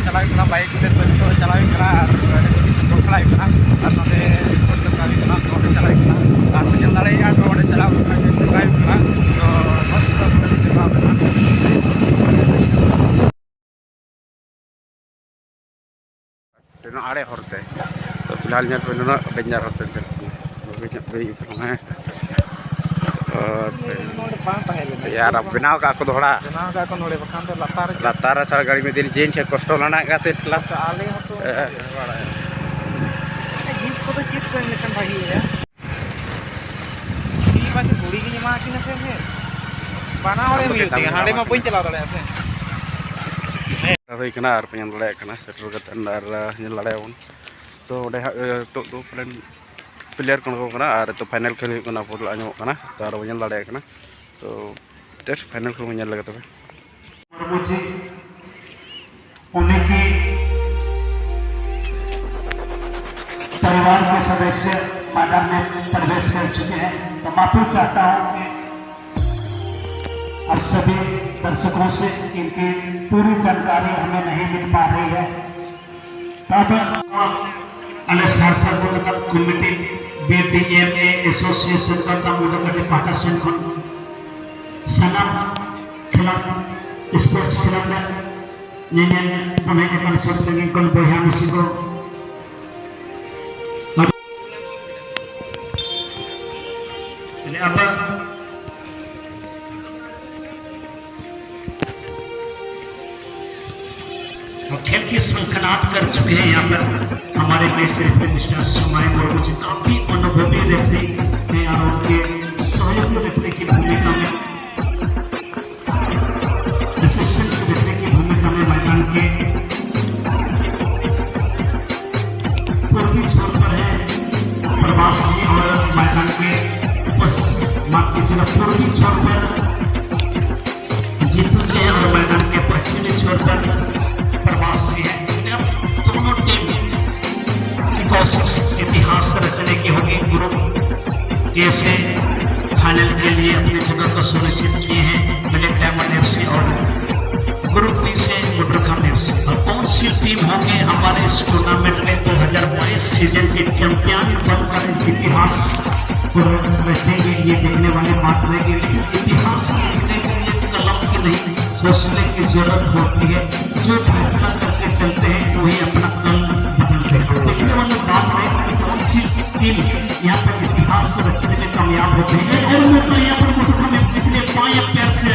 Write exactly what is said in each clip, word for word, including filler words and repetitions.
ᱪᱟᱞᱟᱣ ᱦᱩᱭᱩᱜ ᱠᱟᱱᱟ, ᱵᱟᱭᱤᱠ ᱛᱮ ᱪᱟᱞᱟᱣ ᱦᱩᱭᱩᱜ ᱠᱟᱱᱟ ᱟᱨ ᱜᱟᱹᱰᱤ ᱠᱚ ᱪᱟᱞᱟᱣ ᱦᱩᱭᱩᱜ ᱠᱟᱱᱟ ᱟᱨ ᱥᱟᱶᱛᱮ ᱨᱮᱠᱚᱨᱰ ᱫᱚᱨᱠᱟᱨ ᱦᱩᱭᱩᱜ ᱠᱟᱱᱟ, ᱛᱚ ᱚᱸᱰᱮ ᱪᱟᱞᱟᱜ ᱦᱩᱭᱩᱜ ᱠᱟᱱᱟ᱾ ᱟᱨ ᱯᱮ ᱧᱮᱞ ᱫᱟᱲᱮᱭᱟᱜᱼᱟ, ᱛᱚ ᱚᱸᱰᱮ ᱪᱟᱞᱟᱣ ᱦᱩᱭᱩᱜ ᱠᱟᱱᱟ, ᱛᱚ ᱱᱚᱣᱟ ᱥᱩᱯᱟᱨ ᱯᱷᱟᱥᱴ ᱪᱟᱞᱟᱣ ᱠᱟᱱᱟ᱾ ᱱᱚᱣᱟ ᱟᱲᱮ ᱦᱚᱨᱛᱮ᱾ ᱛᱚ ᱯᱷᱤᱞᱦᱟᱞ ᱧᱮᱞ ᱯᱮ, ᱱᱩᱱᱟᱹᱜ ᱰᱮᱧᱡᱟᱨ ᱦᱚᱨᱛᱮ ᱪᱟᱞᱟᱜ ᱠᱟᱱᱟ᱾ ᱵᱟᱹᱵᱤ ᱧᱚᱜ ᱵᱟᱹᱭ ᱤᱫᱤ ᱛᱟᱵᱚᱱᱟ, ᱦᱮᱸ ᱥᱮ? ᱚ, ᱱᱚᱰᱮ ᱵᱟᱝ ᱛᱟᱦᱮᱸ ᱞᱮᱱᱟ᱾ ᱭᱟᱨ, ᱟᱯ ᱵᱮᱱᱟᱣ ᱠᱟᱜ ᱠᱚ ᱫᱚᱦᱲᱟ᱾ ᱵᱮᱱᱟᱣ ᱠᱟᱜ ᱠᱚ ᱱᱚᱰᱮ, ᱵᱟᱠᱷᱟᱱ ᱫᱚ ᱞᱟᱛᱟᱨ ᱨᱮ ᱞᱟᱛᱟᱨ ᱨᱮ ᱥᱟᱨ ᱜᱟᱹᱲᱤ ᱢᱤᱫ ᱫᱤᱱ ᱡᱤᱱ ᱠᱷᱮ ᱠᱚᱥᱴᱚ ᱞᱟᱱᱟ ᱠᱟᱛᱮ ᱴᱞᱟ᱾ ᱟᱞᱮ ᱦᱚᱸᱛᱚ ᱮ, ᱮ᱾ ᱡᱤᱱᱥ ᱠᱚᱫᱚ ᱪᱮᱫ ᱠᱚ ᱮᱢ ᱞᱮᱠᱷᱟᱱ ᱵᱷᱟᱜᱤ ᱦᱩᱭᱩᱜᱼᱟ? ᱤᱧ ᱢᱟ ᱪᱮᱫ ᱜᱷᱩᱲᱤ ᱜᱤᱧ ᱮᱢᱟ ᱠᱤᱱᱟ ᱥᱮ ᱪᱮᱫ? ᱵᱟᱱᱟ ᱦᱚᱲ ᱮᱢ ᱦᱩᱭᱩᱜ ᱛᱤᱧᱟ, ᱦᱟᱸᱰᱮ ᱢᱟ ᱵᱟᱹᱧ ᱪᱟᱞᱟᱣ ᱫᱟᱲᱮᱭᱟᱜᱼᱟ ᱥᱮ᱾ ᱦᱩᱭ ᱠᱟᱱᱟ ᱟᱨ ᱯᱮ ᱧᱮᱞ ᱫᱟᱲᱮᱭᱟᱜ ᱠᱟᱱᱟ, ᱥᱮᱴᱮᱨ ᱠᱟᱛᱮ ᱟᱨ ᱧᱮᱞ ᱫᱟᱲᱮᱭᱟᱜ ᱵᱚᱱ᱾ ᱛᱚ ᱚᱸᱰᱮ ᱦᱟᱸᱜ, ᱮ, ᱱᱤᱛᱚᱜ ᱫᱚ ᱯᱟᱞᱮᱱ ᱯᱞᱮᱭᱟᱨ ᱠᱚ ᱚᱰᱚᱠᱚᱜ ᱠᱟᱱᱟ ᱟᱨ ᱱᱤᱛᱚᱜ ᱯᱷᱟᱭᱱᱮᱞ ᱠᱷᱮᱞ ᱦᱩᱭᱩᱜ ᱠᱟᱱᱟ, ᱯᱷᱩᱴᱵᱚᱞ ᱟᱸᱡᱚᱢᱚᱜ ᱠᱟᱱᱟ, ᱛᱚ ᱟᱨᱚ ᱵᱚᱱ ᱧᱮᱞ ᱫᱟᱲᱮᱭᱟᱜ ᱠᱟᱱᱟ᱾ ᱛᱚ ᱡᱟᱥᱴ ᱯᱷᱟᱭᱱᱮᱞ ᱠᱷᱮᱞ ᱵᱚᱱ ᱧᱮᱞ ᱞᱮᱜᱮ ᱛᱚᱵᱮ᱾ मुझे उन्हीं की परिवार के सदस्य मैदान में प्रवेश कर चुके हैं, तो माफी चाहता हूँ कि आप सभी दर्शकों से इनकी पूरी जानकारी हमें नहीं मिल पा रही है। ᱛᱟᱵᱮ ᱟᱞᱮ ᱥᱟᱨ ᱥᱟᱨ ᱠᱚ ᱞᱮᱠᱟᱱ ᱠᱚᱢᱤᱴᱤ, ᱵᱤ ᱰᱤ ᱮᱢ ᱮ ᱮᱥᱳᱥᱤᱭᱮᱥᱚᱱ ᱠᱟᱱ ᱛᱟᱵᱚᱱᱟ ᱠᱟᱹᱴᱤᱡ ᱯᱟᱦᱴᱟ ᱥᱮᱱ ᱠᱷᱚᱱ ᱥᱟᱱᱟᱢ ᱠᱷᱮᱞᱳᱰ, ᱥᱯᱳᱨᱴᱥ ᱠᱷᱮᱞᱳᱰ ᱨᱮ ᱧᱮᱧᱮᱞ ᱵᱚᱱ ᱦᱮᱡ ᱟᱠᱟᱱ ᱥᱩᱨ ᱥᱟᱺᱜᱤᱧ ᱠᱷᱚᱱ ᱵᱚᱭᱦᱟ ᱢᱤᱥᱤ ᱠᱚ, ᱟᱵᱚ और खेल की शंखनाद कर चुके हैं यहाँ पर हमारे देश के मिस्टर सुमाई मुर्मू जी, काफी अनुभवी व्यक्ति हैं और उनके सहयोगी व्यक्ति की भूमिका में, असिस्टेंट व्यक्ति की भूमिका में मैदान के पूर्वी छोर पर है प्रभास जी और मैदान के पश्चिम, माफ कीजिएगा, पूर्वी छोर पर जीतू जी हैं और मैदान के पश्चिमी छोर पर प्रभास जी हैं। अब दोनों टीम की कोशिश इतिहास रचने की होगी। ग्रुप ए से फाइनल के लिए अपनी जगह को सुनिश्चित किए हैं मिलिट डायमंड एफ सी और ग्रुप बी से मुद्रखान एफ सी। और कौन टीम होंगे हमारे इस टूर्नामेंट में दो हज़ार बाईस सीजन के चैंपियन बनकर इतिहास को रचेंगे। ये देखने वाली बात रहेगी, लेकिन इतिहास लिखने के लिए कलम की नहीं, हौसले की जरूरत होती है। जो फैसला करके चलते हैं, वही अपना कल बदलते हैं। देखने वाली बात रहेगी कि कौन सी टीम यहाँ पर इतिहास रचने में कामयाब होती है। और मौका यहाँ पर मोहतरम एमसीपी ने पाए प्यार से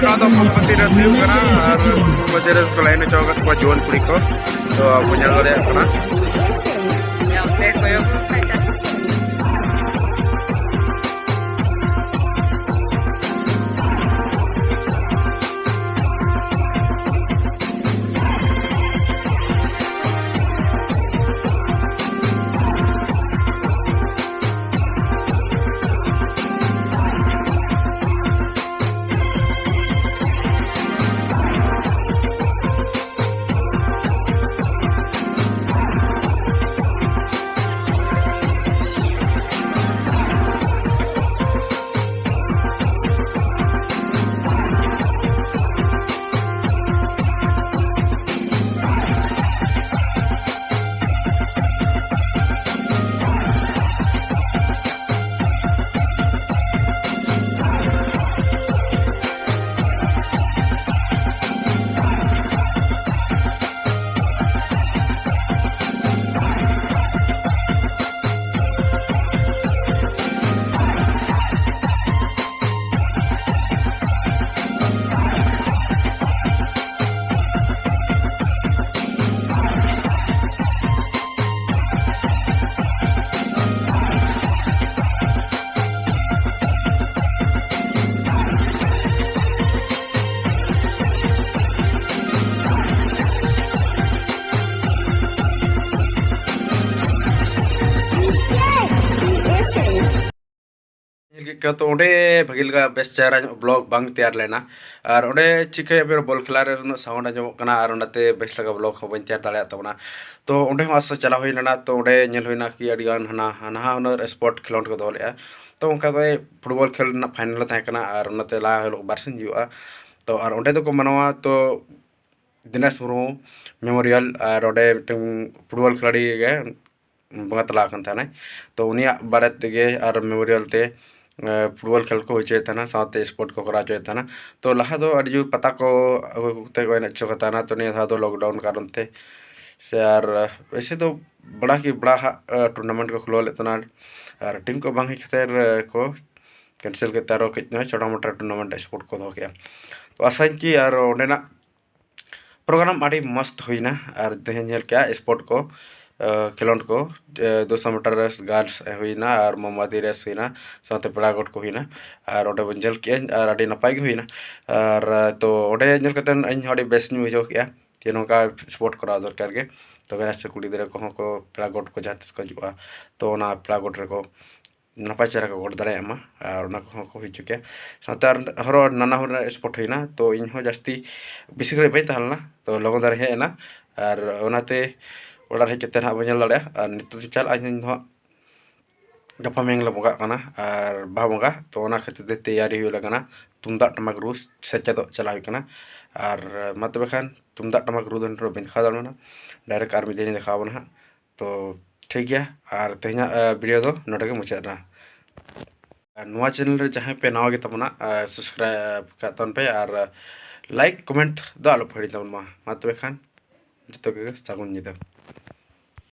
ᱱᱚᱣᱟ ᱫᱚ ᱯᱷᱩᱞᱯᱟᱹᱛᱤ ᱨᱮ ᱦᱩᱭᱩᱜ ᱠᱟᱱᱟ ᱟᱨ ᱯᱷᱩᱞᱯᱟᱹᱛᱤ ᱨᱮ ᱠᱚ ᱞᱟᱭᱤᱱ ᱦᱚᱪᱚ ᱟᱠᱟᱫ ᱠᱚᱣᱟ ᱡᱩᱣᱟᱹᱱ ᱠᱩᱲᱤ ᱠᱚ, ᱛᱚ ᱟᱵᱚ ᱧᱮᱞ ᱫᱟᱲᱮᱭᱟᱜ ᱠᱟᱱᱟ᱾ ᱧᱮᱞ ᱠᱮᱫ ᱠᱚᱣᱟ, ᱛᱚ ᱚᱸᱰᱮ ᱵᱷᱟᱹᱜᱤ ᱞᱮᱠᱟ ᱵᱮᱥ ᱪᱮᱦᱨᱟ ᱧᱚᱜ ᱵᱞᱚᱜ ᱵᱟᱝ ᱛᱮᱭᱟᱨ ᱞᱮᱱᱟ᱾ ᱟᱨ ᱚᱸᱰᱮ ᱪᱤᱠᱟᱹᱭᱟ, ᱵᱚᱞ ᱠᱷᱮᱞᱟ ᱨᱮ ᱩᱱᱟᱹᱜ ᱥᱟᱣᱩᱱᱰ ᱟᱸᱡᱚᱢᱚᱜ ᱠᱟᱱᱟ ᱟᱨ ᱚᱱᱟᱛᱮ ᱵᱮᱥ ᱞᱮᱠᱟ ᱵᱞᱚᱜ ᱦᱚᱸ ᱵᱟᱹᱧ ᱛᱮᱭᱟᱨ ᱫᱟᱲᱮᱭᱟᱜ ᱛᱟᱵᱚᱱᱟ᱾ ᱛᱚ ᱚᱸᱰᱮ ᱦᱚᱸ ᱟᱥᱟ ᱪᱟᱞᱟᱣ ᱦᱩᱭ ᱞᱮᱱᱟ᱾ ᱛᱚ ᱚᱸᱰᱮ ᱧᱮᱞ ᱦᱩᱭᱱᱟ ᱠᱤ ᱟᱹᱰᱤ ᱜᱟᱱ ᱦᱟᱱᱟ ᱱᱟᱦᱟ ᱦᱩᱱᱟᱹᱨ ᱥᱯᱳᱨᱴ ᱠᱷᱮᱞᱳᱰ ᱠᱚ ᱫᱚᱦᱚ ᱞᱮᱫᱼᱟ᱾ ᱛᱚ ᱚᱱᱠᱟ ᱜᱮ ᱯᱷᱩᱴᱵᱚᱞ ᱠᱷᱮᱞ ᱨᱮᱱᱟᱜ ᱯᱷᱟᱭᱱᱮᱞ ᱛᱟᱦᱮᱸ ᱠᱟᱱᱟ ᱟᱨ ᱚᱱᱟᱛᱮ ᱞᱟᱦᱟ ᱦᱤᱞᱳᱜ ᱵᱟᱨᱥᱤᱧ ᱦᱩᱭᱩᱜᱼᱟ᱾ ᱛᱚ ᱟᱨ ᱚᱸᱰᱮ ᱫᱚᱠᱚ ᱢᱟᱱᱟᱣᱟ ᱛᱚ ᱫᱤᱱᱮᱥ ᱢᱩᱨᱢᱩ ᱢᱮᱢᱳᱨᱤᱭᱟᱞ, ᱟᱨ ᱚᱸᱰᱮ ᱢᱤᱫᱴᱟᱝ ᱯᱷᱩᱴᱵᱚᱞ ᱠᱷᱤᱞᱟᱲᱤ ᱜᱮ ᱵᱚᱸᱜᱟ ᱛᱟᱞᱟ ᱟᱠᱟᱱ ᱛᱟᱦᱮᱱᱟᱭ᱾ ᱛᱚ ᱩᱱᱤᱭᱟᱜ ᱵᱟᱨᱮ ᱛᱮᱜᱮ ᱟᱨ ᱢᱮᱢᱳᱨᱤᱭᱟᱞ ᱛᱮ ᱯᱷᱩᱴᱵᱚᱞ ᱠᱷᱮᱞ ᱠᱚ ᱦᱚᱪᱚᱭᱮᱫ ᱛᱟᱦᱮᱱᱟ, ᱥᱟᱶᱛᱮ ᱥᱯᱳᱨᱴ ᱠᱚ ᱠᱚᱨᱟᱣ ᱦᱚᱪᱚᱭᱮᱫ ᱛᱟᱦᱮᱱᱟ᱾ ᱛᱚ ᱞᱟᱦᱟ ᱫᱚ ᱟᱹᱰᱤ ᱡᱳᱨ ᱯᱟᱛᱟ ᱠᱚ ᱟᱹᱜᱩ ᱠᱟᱛᱮ ᱠᱚ ᱮᱱᱮᱡ ᱦᱚᱪᱚ ᱠᱟᱱ ᱛᱟᱦᱮᱱᱟ᱾ ᱛᱚ ᱱᱤᱭᱟᱹ ᱫᱷᱟᱣ ᱫᱚ ᱞᱚᱠᱰᱟᱣᱩᱱ ᱠᱟᱨᱚᱱ ᱛᱮ ᱥᱮ ᱟᱨ ᱮᱭᱥᱮ ᱫᱚ ᱵᱟᱲᱟ ᱠᱤ ᱵᱟᱲᱟ ᱦᱟᱜ ᱴᱩᱨᱱᱟᱢᱮᱱᱴ ᱠᱚ ᱠᱷᱩᱞᱟᱹᱣ ᱞᱮᱫ ᱛᱟᱦᱮᱱᱟ, ᱟᱨ ᱴᱤᱢ ᱠᱚ ᱵᱟᱝ ᱦᱩᱭ ᱠᱷᱟᱹᱛᱤᱨ ᱠᱚ ᱠᱮᱱᱥᱮᱞ ᱠᱟᱛᱮ ᱟᱨᱚ ᱠᱟᱹᱡ ᱱᱚᱜᱼᱚᱭ ᱪᱷᱳᱴᱟ ᱢᱳᱴᱟ ᱴᱩᱨᱱᱟᱢᱮᱱᱴ ᱥᱯᱳᱨᱴ ᱠᱚ ᱫᱚᱦᱚ ᱠᱮᱜᱼᱟ᱾ ᱛᱚ ᱟᱥᱟᱧ ᱠᱤ ᱟᱨ ᱚᱸᱰᱮᱱᱟᱜ ᱯᱨᱳᱜᱨᱟᱢ ᱟᱹᱰᱤ ᱢᱚᱥᱛ ᱦᱩᱭᱱᱟ᱾ ᱟᱨ ᱛᱮᱦᱮᱧ ᱧᱮᱞ ᱠᱮᱜᱼᱟ ᱥᱯᱳᱨᱴ ᱠᱚ, ᱠᱷᱮᱞᱳᱰ ᱠᱚ, ᱫᱩᱥᱚ ᱢᱤᱴᱟᱨ ᱨᱮᱥ ᱜᱟᱨᱞᱥ ᱦᱩᱭᱱᱟ ᱟᱨ ᱢᱳᱢᱵᱟᱛᱤ ᱨᱮᱥ ᱦᱩᱭᱱᱟ, ᱥᱟᱶᱛᱮ ᱯᱮᱲᱟ ᱜᱚᱴ ᱠᱚ ᱦᱩᱭᱱᱟ᱾ ᱟᱨ ᱚᱸᱰᱮ ᱵᱚᱱ ᱧᱮᱞ ᱠᱮᱜᱼᱟ ᱟᱨ ᱟᱹᱰᱤ ᱱᱟᱯᱟᱭ ᱜᱮ ᱦᱩᱭᱱᱟ᱾ ᱟᱨ ᱛᱚ ᱚᱸᱰᱮ ᱧᱮᱞ ᱠᱟᱛᱮ ᱤᱧ ᱦᱚᱸ ᱟᱹᱰᱤ ᱵᱮᱥ ᱤᱧ ᱵᱩᱡᱷᱟᱹᱣ ᱠᱮᱜᱼᱟ ᱡᱮ ᱱᱚᱝᱠᱟ ᱥᱯᱳᱨᱴ ᱠᱚᱨᱟᱣ ᱫᱚᱨᱠᱟᱨ ᱜᱮ, ᱛᱚᱵᱮ ᱥᱮ ᱠᱩᱲᱤ ᱜᱤᱫᱽᱨᱟᱹ ᱠᱚᱦᱚᱸ ᱠᱚ ᱯᱮᱲᱟ ᱜᱚᱴ ᱠᱚ ᱡᱟᱦᱟᱸ ᱛᱤᱥ ᱠᱚ ᱦᱤᱡᱩᱜᱼᱟ, ᱛᱚ ᱚᱱᱟ ᱯᱮᱲᱟ ᱜᱚᱴ ᱨᱮᱠᱚ ᱱᱟᱯᱟᱭ ᱪᱮᱦᱨᱟ ᱠᱚ ᱜᱚᱴ ᱫᱟᱲᱮᱭᱟᱜ ᱢᱟ᱾ ᱟᱨ ᱚᱱᱟ ᱠᱚᱦᱚᱸ ᱠᱚ ᱦᱩᱭ ᱦᱚᱪᱚ ᱠᱮᱭᱟ᱾ ᱥᱟᱶᱛᱮ ᱟᱨ ᱦᱚᱨᱚ ᱱᱟᱱᱟ ᱦᱩᱱᱟᱹᱨ ᱥᱯᱳᱨᱴ ᱦᱩᱭᱱᱟ᱾ ᱛᱚ ᱤᱧ ᱦᱚᱸ ᱡᱟᱹᱥᱛᱤ ᱵᱮᱥᱤ ᱜᱷᱟᱹᱲᱤᱡ ᱵᱟᱹᱧ ᱛᱟᱦᱮᱸ ᱞᱮᱱᱟ, ᱛᱚ ᱞᱚᱜᱚᱱ ᱫᱷᱟᱨᱟ ᱦᱮᱡ ᱮᱱᱟ᱾ ᱟᱨ ᱚᱱᱟᱛᱮ ᱚᱲᱟᱜ ᱨᱮ ᱦᱮᱡ ᱠᱟᱛᱮ ᱦᱟᱸᱜ ᱵᱚᱱ ᱧᱮᱞ ᱫᱟᱲᱮᱭᱟᱜᱼᱟ᱾ ᱟᱨ ᱱᱤᱛᱚᱜ ᱫᱚ ᱪᱟᱞᱟᱜ ᱟᱹᱧ ᱤᱧ ᱫᱚ ᱦᱟᱸᱜ ᱜᱟᱯᱟ ᱢᱮᱭᱟᱝ ᱞᱮ ᱵᱚᱸᱜᱟᱜ ᱠᱟᱱᱟ ᱟᱨ ᱵᱟᱦᱟ ᱵᱚᱸᱜᱟ᱾ ᱛᱚ ᱚᱱᱟ ᱠᱷᱟᱹᱛᱤᱨ ᱛᱮ ᱛᱮᱭᱟᱨᱤ ᱦᱩᱭᱩᱜ ᱞᱟᱜᱟᱱᱟ, ᱛᱩᱢᱫᱟᱜ ᱴᱟᱢᱟᱠ ᱨᱩ ᱥᱮᱪᱮᱫᱚᱜ ᱪᱟᱞᱟᱜ ᱦᱩᱭᱩᱜ ᱠᱟᱱᱟ᱾ ᱟᱨ ᱢᱟ ᱛᱚᱵᱮ ᱠᱷᱟᱱ ᱛᱩᱢᱫᱟᱜ ᱴᱟᱢᱟᱠ ᱨᱩ ᱫᱚ ᱱᱤᱛᱚᱜ ᱵᱟᱹᱧ ᱫᱮᱠᱷᱟᱣ ᱫᱟᱲᱮᱭᱟᱜ ᱠᱟᱱᱟ, ᱰᱟᱭᱨᱮᱠᱴ ᱟᱨ ᱢᱤᱫ ᱫᱤᱱ ᱤᱧ ᱫᱮᱠᱷᱟᱣ ᱟᱵᱚᱱᱟ ᱦᱟᱸᱜ᱾ ᱛᱚ ᱴᱷᱤᱠ ᱜᱮᱭᱟ, ᱟᱨ ᱛᱮᱦᱮᱧᱟᱜ ᱵᱷᱤᱰᱤᱭᱳ ᱫᱚ ᱱᱚᱰᱮ ᱜᱮ ᱢᱩᱪᱟᱹᱫ ᱮᱱᱟ᱾ ᱟᱨ ᱱᱚᱣᱟ ᱪᱮᱱᱮᱞ ᱨᱮ ᱡᱟᱦᱟᱸᱭ ᱯᱮ ᱱᱟᱣᱟ ᱜᱮ ᱛᱟᱵᱚᱱᱟ, ᱥᱟᱵᱥᱠᱨᱟᱭᱤᱵ ᱠᱟᱜ ᱛᱟᱵᱚᱱ ᱯᱮ ᱟᱨ ᱞᱟᱭᱤᱠ ᱠᱚᱢᱮᱱᱴ ᱫᱚ ᱟᱞᱚ ᱯᱮ ᱦᱤᱲᱤᱧ ᱛᱟᱵᱚᱱ ᱢᱟ᱾ ᱢᱟ ᱛᱚᱵᱮ ᱠᱷᱟᱱ ᱡᱚᱛᱚ ᱜᱮ ᱥᱟᱹᱜᱩᱱ ᱧᱤᱫᱟᱹ᱾